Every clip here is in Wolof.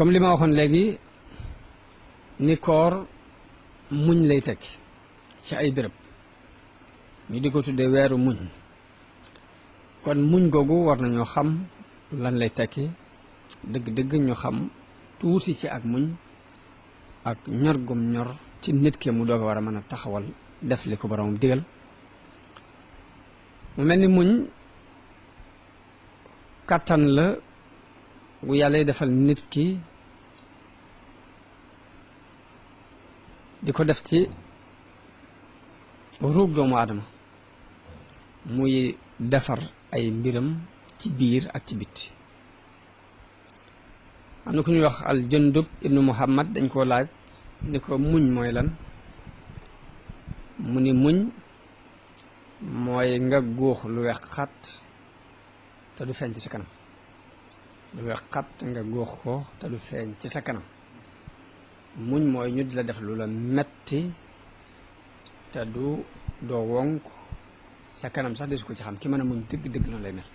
comme li ma waxoon léegi ni koor muñ lay tekki ci ay béréb ñu di ko tuddee weeru muñ kon muñ googu war nañoo xam lan lay tekki dëgg-dëgg ñu xam tuuti ci ak muñ ak ñor gum ñor ci nit ki mu doog a war a mën a taxawal def li ko boromam digal mu mel ni muñ kàttan la bu yàlla defal nit ki di ko def ci ruug doomu aadama muy defar ay mbiram ci biir ak ci bitti am na ku ñuy wax al Jundub ibnu Muhammad dañ koo laaj ni ko muñ mooy lan mu ni muñ mooy nga góox lu weex xat te du feeñ ci sa kanam lu weex xat nga góox ko te du feeñ ci sa kanam muñ mooy ñu di la def lu la metti te doo wonk sa kanam sax desu ko ci xam ki mën a muñ dëgg-dëgg noonu lay mel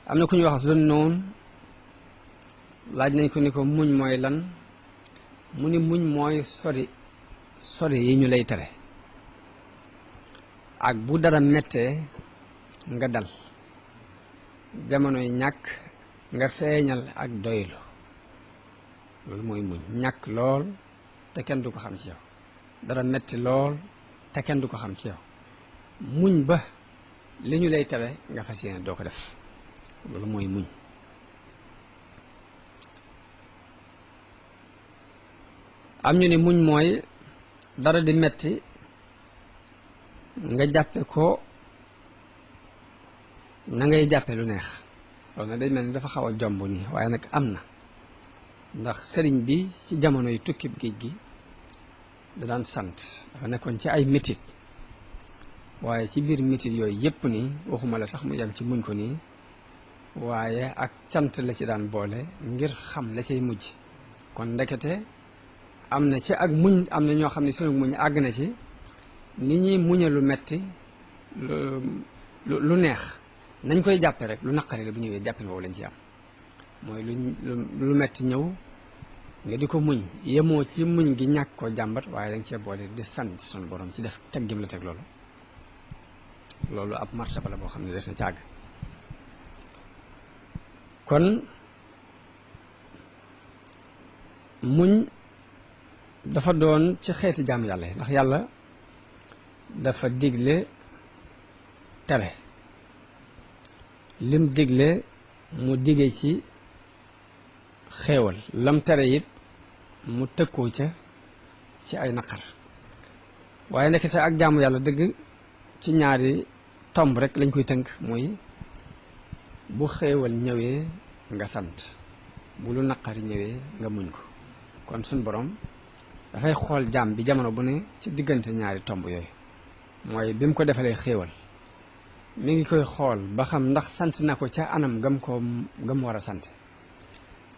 am na ku ñuy wax Zunnoon laaj nañ ko ni ko muñ mooy lan mu ni muñ mooy sori yi ñu lay tere ak bu dara mettee nga dal jamonoy ñàkk nga feeñal ak doylu loolu mooy muñ ñàkk lool te kenn du ko xam ci yow dara metti lool te kenn du ko xam ci yow muñ ba li ñu lay tere nga fas yéene doo ko def loolu mooy muñ am ñu ni muñ mooy dara di metti nga jàppe ko na ngay jàppe lu neex loolu nag day mel ni dafa xaw a jomb nii waaye nag am na ndax sëriñ bi ci jamono yi tukkib géej gi da daan sant dafa nekkoon ci ay métit waaye ci biir métit yooyu yépp nii waxuma la sax mu yem ci muñ ko nii waaye ak cant la ci daan boole ngir xam la cay mujj kon ndekete am na ci ak muñ am na ñoo xam ne sunu muñ àgg na ci ni ñuy muñe lu metti lu neex nañ koy jàppe rek lu naqari la bu ñëwee jàppin woowu lañ ci am mooy lu metti ñëw nga di ko muñ yemoo ci muñ gi ñàkk koo jàmbat waaye dañ cee boole di sant sunu borom ci def teg gim la teg loolu ab martaba la boo xam ne des na càgg kon muñ dafa doon ci xeeti jaam yàlla yi ndax yàlla dafa digle tere lim digle mu dige ci xéewal lam tere it mu tëkkoo ca ci ay naqar waaye nekkete ak jaamu yàlla dëgg ci ñaari tomb rek lañ koy tënk muy bu xéewal ñëwee nga sant bu lu naqari ñëwee nga muñ ko kon suñ borom dafay xool jaam bi jamono bu ne ci diggante ñaari tomb yooyu mooy bi mu ko defalee xéewal mi ngi koy xool ba xam ndax sant na ko ca anam gam war a sant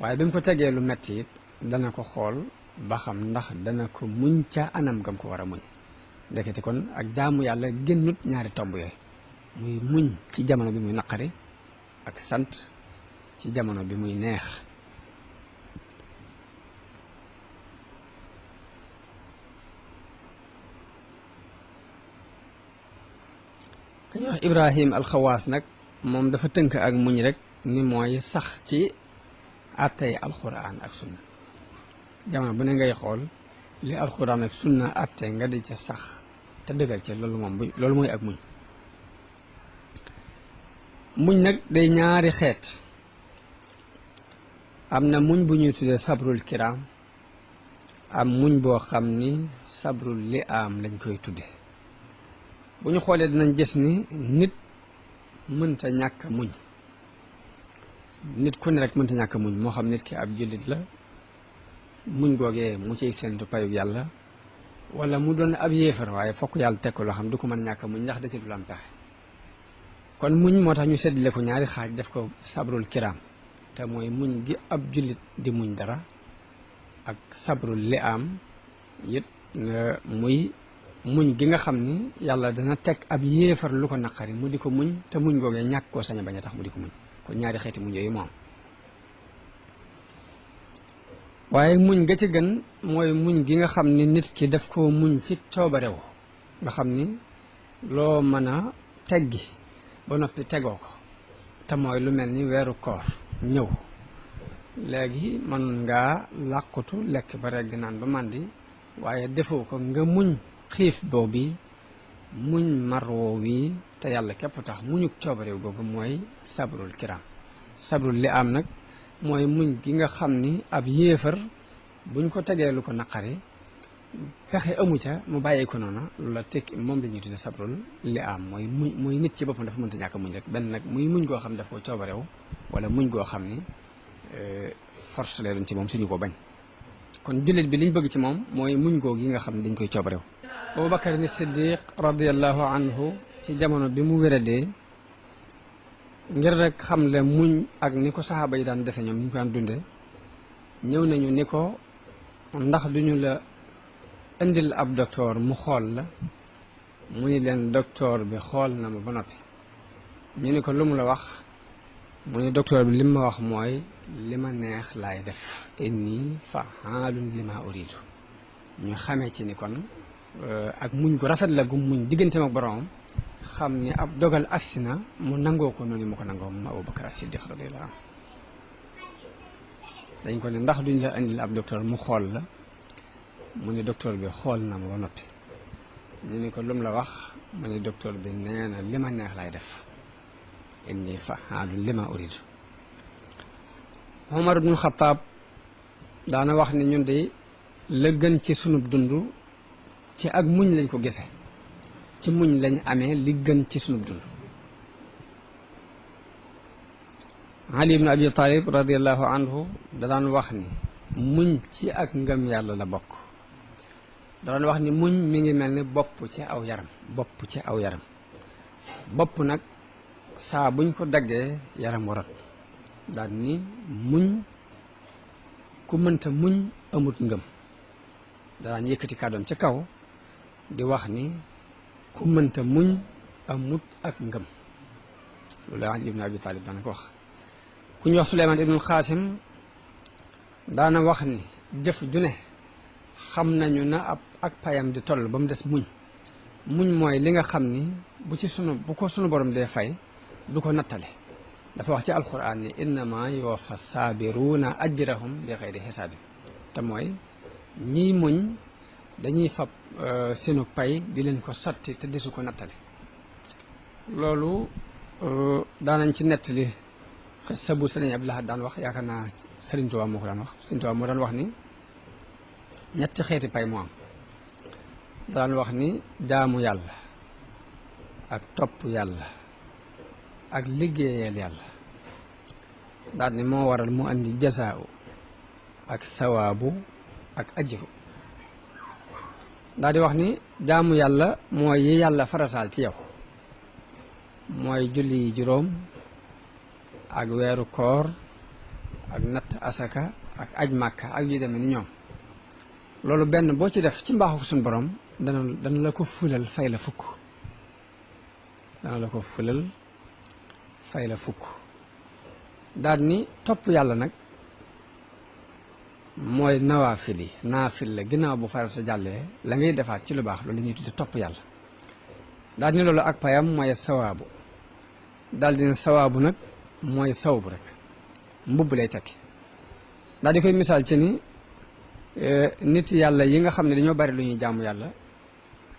waaye bi mu ko tegee lu metti it dana ko xool ba xam ndax dana ko muñ ca anam gam ko war a muñ ndekete kon ak jaamu yàlla génnut ñaari tomb yooyu muy muñ ci jamono bi muy naqari ak sant ci jamono bi muy neex ka ñuy wax Ibrahim alxawaas nag moom dafa tënk ak muñ rek ni mooy sax ci àttey alxuraan ak sunna jamono bu ne ngay xool li alxuraan ak sunna àtte nga di ca sax te dëggal ca loolu mooy ak muñ muñ nag day ñaari xeet am na muñ bu ñuy tuddee sabrul kiram am muñ boo xam ni sabrul li am lañ koy tudde bu ñu xoolee dinañ gis ni nit mënta ñàkk muñ nit ku ne rek mënta ñàkk muñ moo xam nit ki ab jullit la muñ googee mu ciy séentu payug yàlla wala mu doon ab yéefar waaye fokk yàlla teg ko loo xam du ko mën ñàkk muñ ndax da ci du am pexe kon muñ moo tax ñu seddale ko ñaari xaaj def ko sabrul kiram te mooy muñ gi ab jullit di muñ dara ak sabrul li am it muy muñ gi nga xam ni yàlla dana teg ab yéefar lu ko naqari mu di ko muñ te muñ googee ñàkk koo sañ a bañ a tax mu di ko muñ kon ñaari xeeti muñ yooyu moom waaye muñ ga ci gën mooy muñ gi nga xam ni nit ki daf koo muñ ci coobarew nga xam ni loo mën a teggi ba noppi tegoo ko te mooy lu mel ni weeru koor ñëw léegi mën ngaa làqutu lekk ba regg naan ba màndi waaye defoo ko nga muñ xiif boobu muñ marwoo wi te yàlla képp tax muñuk coobarew googu mooy sabrul kiram sabrul li am nag mooy muñ gi nga xam ni ab yéefar buñ ko tegee lu ko naqari fexe amu ca mu bàyyee ko noonu loolu la tekki moom la ñuy tudde sabrul li am mooy nit ci boppam dafa mënta ñàkk muñ rek benn nag muy muñ goo xam ne daf ko coobarew wala muñ goo xam ni force lay doon ci moom suñu ko bañ kon jullit bi liñ bëgg ci moom mooy muñ goo gi nga xam ne dañ koy coobarew Abubakar ni Siddiq radiallahu anhu ci jamono bi mu wéradee ngir rek xam le muñ ak ni ko saxaaba yi daan defe ñoom ni ñu ko daan dunde ñëw nañu ni ko ndax duñu la indil ab docteur mu xool la mu ni leen docteur bi xool na ma ba noppi ñu ni ko lu mu la wax mu ni docteur bi li ma wax mooy li ma neex laay def inni fa'aalun lima uridu ñu xamee ci ni kon ak muñ gu rafet la gu muñ digganteem ak boroomam xam ni ab dogal agsi na mu nangoo ko noonu mu ko nangoo moom Abubakar Siddiq radiyallahu anhu dañ ko ne ndax duñ la indil ab docteur mu xool la mu ni docteur bi xool na ma ba noppi ñu ni ko lum la wax mu ni docteur bi nee na li ma neex laay def inni fa'aalun lima uridu Umar ibnul Xattaab daana wax ni ñun de la gën ci sunub dund ci ak muñ lañ ko gise ci muñ lañ amee li gën ci sunub dund Ali ibn Abi Talib radiallahu anhu da daan wax ni muñ ci ak ngëm yàlla la bokk da daan wax ni muñ mi ngi mel ni bopp ci aw yaram bopp nag saa buñ ko daggee yaram warat daal ni muñ ku mënta muñ amut ngëm da daan yëkkati kàddoom ca kaw di wax ni ku mënta muñ amut ak ngëm loolu la Ali ibn Abi Talib daana ko wax ku ñu wax Suleymaan ibnul Xaasim daana wax ni jëf ju ne xam nañu na ak payam di toll ba mu des muñ mooy li nga xam ni bu ko sunu borom dee fay du ko nattale dafa wax ci alquran ni innama yuwaffa saabiruuna ajrahum bi xayri xisaabin te mooy ñiy muñ dañuy fab seenu pay di leen ko sotti te desu ko nattale loolu daanañ ci nettali xissa bu Sëriñ Abdul Ahad daan wax yaakaar naa Sëriñ Tuubaa moo ko daan wax Sëriñ Tuubaa moo daan wax ni ñetti xeeti pay moo am daan wax ni jaamu yàlla ak topp yàlla ak liggéeyal yàlla daal ni moo waral mu andi jasaaw ak sawaabu ak ajru daal di wax ni jaamu yàlla mooy yi yàlla farataal ci yow mooy julli juróom ak weeru koor ak natt asaka ak aj màkka ak yu demee ni ñoom loolu benn boo ci def ci mbaaxu suñu borom dana la ko fulal fay la fukk daal ni topp yàlla nag mooy naafil la ginnaaw bu farata jàllee la ngay defaat ci lu baax loolu la ñuy tudde topp yàlla daal ni loolu ak payam mooy sawaabu daal di ne sawaabu nag mooy sawbu rek mbubb lay tekki daal di koy misaal ci ni nit yàlla yi nga xam ne dañoo bari lu ñuy jaamu yàlla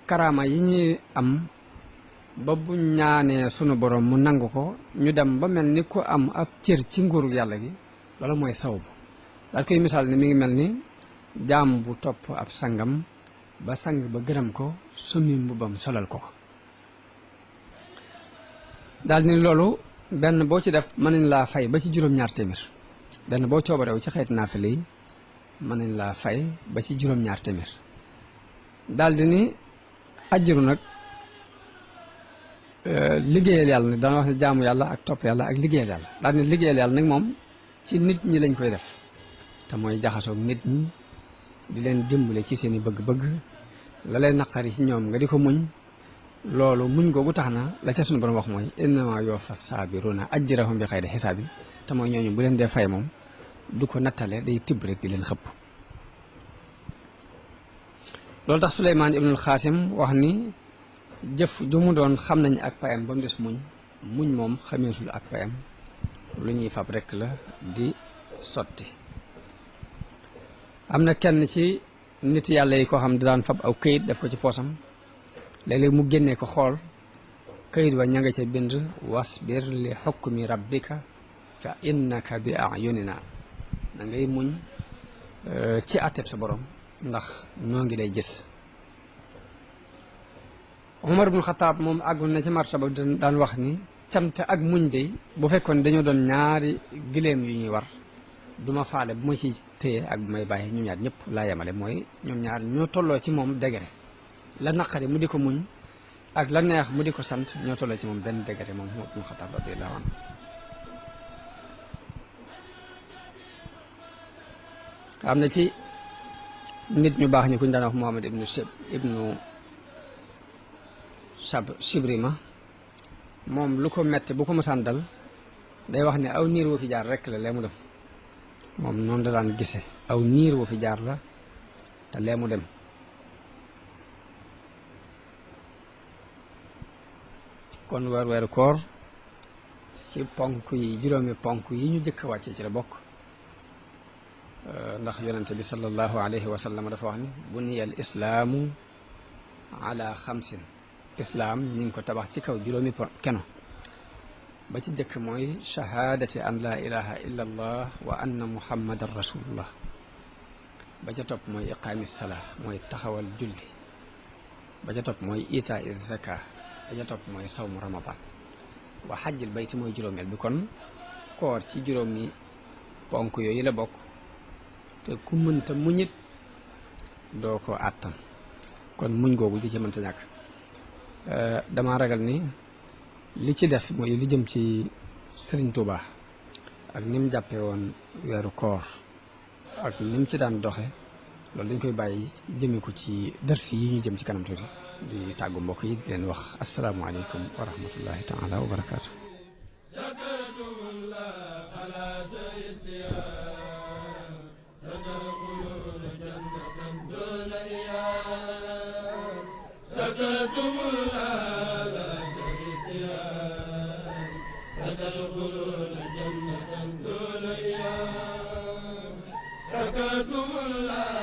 karaama yi ñuy am ba bu ñaanee sunu borom mu nangu ko ñu dem ba mel ni ku am ab cër ci nguuru yàlla gi loolu mooy sawbu daal koy misaal ni mi ngi mel ni jaam bu topp ab sangam ba sang ba gërëm ko sumi mbubbam solal ko daal ni loolu benn boo ci def mën nañ laa fay ba ci juróom-ñaar téeméer benn boo coobarew ci xeet naafile yi mën nañ laa fay ba ci juróom-ñaar téeméer daal di ni ajjuru nag liggéeyal yàlla nag dana wax ne jaamu yàlla ak topp yàlla ak liggéeyal yàlla daal di ni liggéeyal yàlla nag moom ci nit ñi lañ koy def te mooy jaxasoog nit ñi di leen dimbale ci seen i bëgg-bëgg la leen naqari ci ñoom nga di ko muñ loolu muñ googu tax na la ca sunu borom wax mooy innama yuwaffa saabiruuna ajrahum bi xayri xisaabin te mooy ñooñu bu leen dee fay moom du ko nattale day tibb rek di leen xëpp loolu tax Suleymaan ibnul Xaasim wax ni jëf ju mu doon xam nañ ak payam ba mu des muñ muñ moom xameesul ak payam lu ñuy fab rekk la di sotti. am na kenn ci nit yàlla yi koo xam ne daan fab aw këyit def ko ci poosam léeg-léeg mu génnee ko xool këyit wa ña nga ca bind wasbir li xukmi rabbika fa innaka bi ayunina da ngay muñ ci àtteb sa borom ndax noo ngi lay gis. Umar ibn Xataab moom àggoon na ci martaba daan wax ni cant ak muñ de bu fekkoon dañoo doon ñaari gileem yu ñuy war duma faale bu ma ci téye ak bu may bàyyi ñoom ñaar ñëpp laa yemale mooy ñoom ñaar ñoo tolloo ci moom degré la naqari mu di ko muñ ak la neex mu di ko sant ñoo tolloo ci moom benn degré moom Umar ibn Xataab radiyallahu anhu. am na ci nit ñu baax ñi ku ñu daan wax Muhammad ibnu Sibrima moom lu ko metti bu ko mësaan dal day wax ne aw niir wu fi jaar rekk la lee mu dem moom noonu da daan gise aw niir wu fi jaar la te lee mu dem. kon weeru koor ci ponk yi juróomi ponk yi ñu jëkk wàcce ci la bokk ndax yonente bi sallallahu alayhi wa sallam dafa wax ni buniya al islaamu ala xamsin islaam ñi ngi ko tabax ci kaw juróomi keno ba ci jëkk mooy shahaadati an laa ilaha illa allah wa anna muhammadan rasulullah ba ca topp mooy iqaami salaa mooy taxawal julli ba ca topp mooy itaa il zaka ba ca topp mooy sawmu ramadan wa xajjil bayti mooy juróomeel bi kon koor ci juróomi ponk yooyu la bokk te ku mënta muñit doo ko àttan kon muñ googu di ci mënta ñàkk. dama ragal ni li ci des mooy li jëm ci Sëriñ Tuuba ak ni mu jàppee woon weeru koor ak ni mu ci daan doxe loolu dañ koy bàyyi jëme ko ci dërsi yi ñu jëm ci kanam tuuti di tàggu mbokk yi di leen wax asalaamaaleykum wa rahmatullahi taala wa barakaatu. شكرتم الله